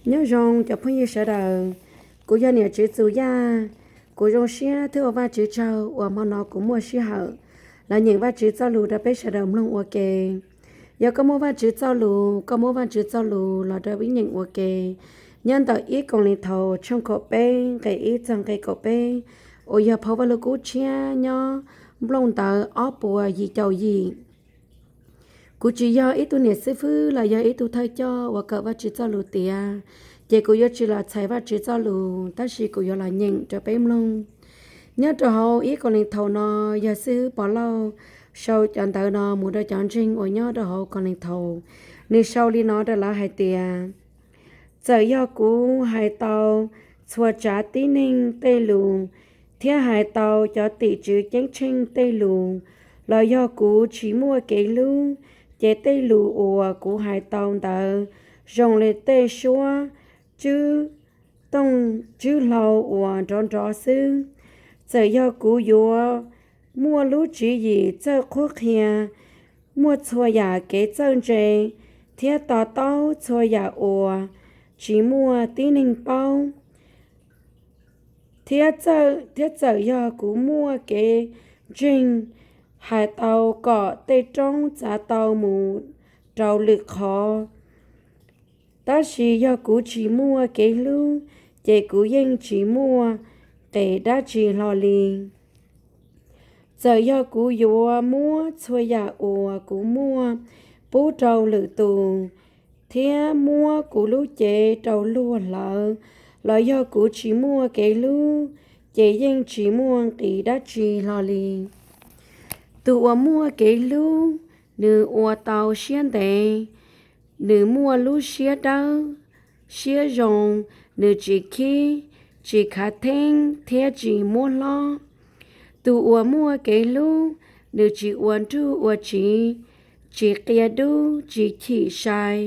Nyob zoo cov phooj ywg sawv daws, kuv yog niam tswv Txus Yaj. Kuv zoo siab thiab ua Vajtswv tsaug uas hmo no kuv muaj sij hawm los nyeem Vajtswv txoj lus rau peb sawv daws mloog ua ke. Yog koj muaj Vajtswv txoj lus, koj muab Vajtswv txoj lus los rau peb nyeem ua ke. Nyob ntawm ib Kauleethaus tshooj kaum peb nqe ib txog nqe kaum peb, uas yog phau Vajluskub tshiab nyob nplooj ntawv ob puas yim caum yim. Kuv tsis yog ib tug niam xib fwb los yog ib tug thawj coj uas kawm Vajtswv txoj lus tiav, ces kuv yuav tsis los txhais Vajtswv txoj lus, tab sis kuv yuav los nyeem rau peb mloog. Nyob rau hauv ib Kauleethaus no, yog xib hwb Pov Lauj sau cov ntawv no mus rau cov ntseeg uas nyob rau hauv Kauleethaus. Nws sau li no rau lawv hais tias, txawm yog kuv hais tau txhua tsav tib neeg tej lus, thiab hais tau cov tim tswv ceeb tsheej tej lus, los yog kuv tsis muaj kev hlub, ces tej lus uas kuv hais tau ntawd zoo li tej suab tswb tooj tswb hlau uas nrov nrov xwb. Txawm yog kuv yuav muaj lub tswv yim txawj qhuab qhia, muaj txhua yam kev txawj ntse, thiab to taub txhua yam uas tsis muaj tib neeg paub, thiab, thiab txawm yog kuv muaj kev ntseeg, hais tau kom tej roob txav tau mus rau lwm qhov, tab sis yog kuv tsis muaj kev hlub, ces kuv yeej tsis muaj qes dab tsi hlo li. Txawm yog kuv yuav muab txhua yam uas kuv muaj pub rau lwm tus, thiab muab kuv lub cev rau luag hlawv, los yog kuv tsis muaj kev hlub, ces yeej tsis muaj nqis dab tsi hlo li. Tus uas muaj kev hlub, nws ua tau siab ntev, nws muaj lub siab dawb, siab zoo, nws tsis khib, tsis khav theeb thiab tsis muab hlob. Tus uas muaj kev hlub, nws tsis ua nruj ua tsiv, tsis qia dub, tsis chim sai,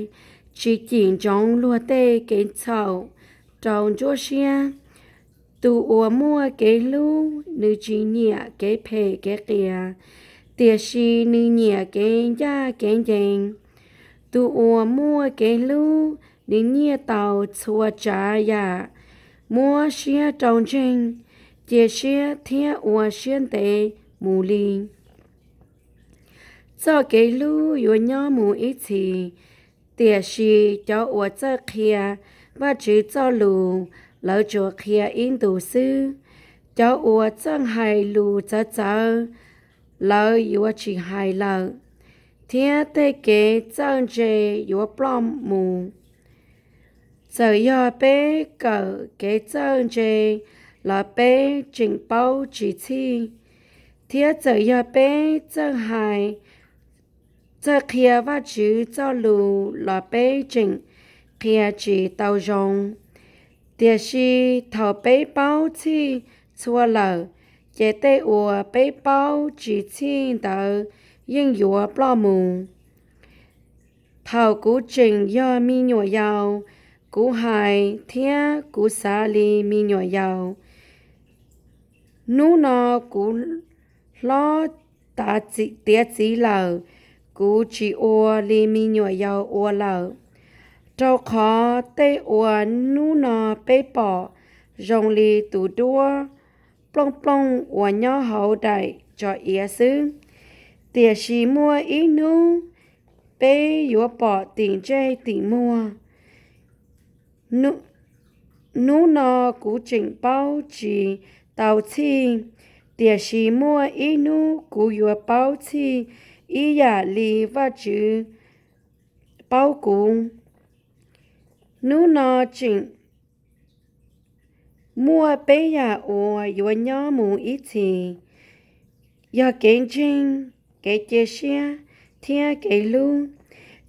tsis cim ntsoov luag tej kev txhaum rau ntsuab siab. Tus uas muaj kev hlub, nws tsis nyiam kev phem kev qias, tiam sis nws nyiam kev ncaj kev ncees. Tus uas muaj kev hlub, nws nyiaj tau txhua tsav yam, muab siab rau ntseeg, cia siab thiab ua siab ntev mus li. Txoj kev hlub yuav nyob mus ib txhis, tiam sis cov uas txawj qhia Vajtswv txoj lus, lawv tsuas qhia ib ntus xwb. Cov uas txawj hais lus txawv txawv, lawv yuav tsis hais lawm, thiab tej kev txawj ntse yuav ploj mus. Txawm yog peb kawm kev txawj ntse los peb tseem paub tsis txhij, thiab txawm yog peb txawj hais, txawj qhia Vajtswv txoj lus los peb tseem qhia tsis tau zoo. Tiam sis thaum peb paub txhij txhua lawm, ces tej uas peb paub tsis txhij ntawd yeej yuav ploj mus. Thaum kuv tseem yog me nyuam yaus, kuv hais thiab kuv xav li me nyuam yaus. Hnub no kuv hlob tiav txiv lawm, kuv tsis ua li me nyuam yaus ua lawm. Rau qhov tej uas hnub no peb pom zoo li tus duab plooj plooj uas nyob hauv daim tso iav xwb, tiam sis muaj ib hnub peb yuav pom tim ntsej tim muag. Hnub no kuv tseem paub tsis tau txhij, tiam sis muaj ib hnub kuv yuav paub txhij ib yam li Vajtswv paub kuv. Hnub no tseem muaj peb yam uas yuav nyob mus ib txhis, yog kev ntseeg, kev cia siab, thiab kev hlub.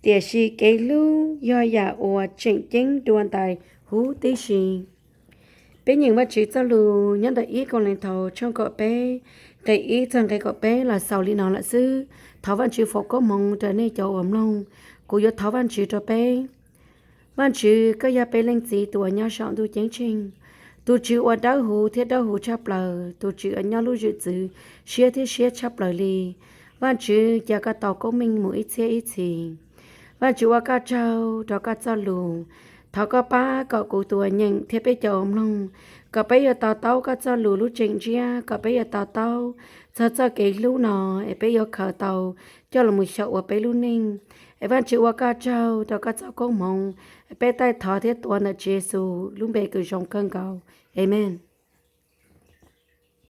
Tiam sis kev hlub yog yam uas tseem ceeb dua ntais huv tib si. Peb nyeem Vajtswv txoj lus nyob ntawm ib Kauleethaus tshooj kaum peb, nqe ib txog nqe kaum peb los xaus li no lawm xwb. Thov Vajtswv foom koob hmoov rau nej cov uas mloog. Kuv yuav thov Vajtswv rau peb. Vajtswv, koj yog peb Leej Txiv tus uas nyob saum ntuj ceeb tsheej, tus Tswv uas dawb huv thiab dawb huv tshaj plaws, tus Tswv uas nyob lub zwm txwv siab thiab siab tshaj plaws li. Vajtswv, cia koj tau koob meej mus ib txhiab ib txhis. Vajtswv, ua koj tsaug rau koj txoj lus. Thov koj pab kom kuv tus uas nyeem thiab peb cov uas mloog, kom peb yuav to taub koj txoj lus lub tseem ntsiab, kom peb yuav to taub txog txoj kev hlub no, es peb yuav khaws tau coj los mus xyaum ua peb lub neej. Es Vajtswv, ua koj tsaug rau koj txoj koob hmoov, peb taij thov thiab tuav ntawm Tswv Yexus lub npe kws zoo kawg nkaus. Amees.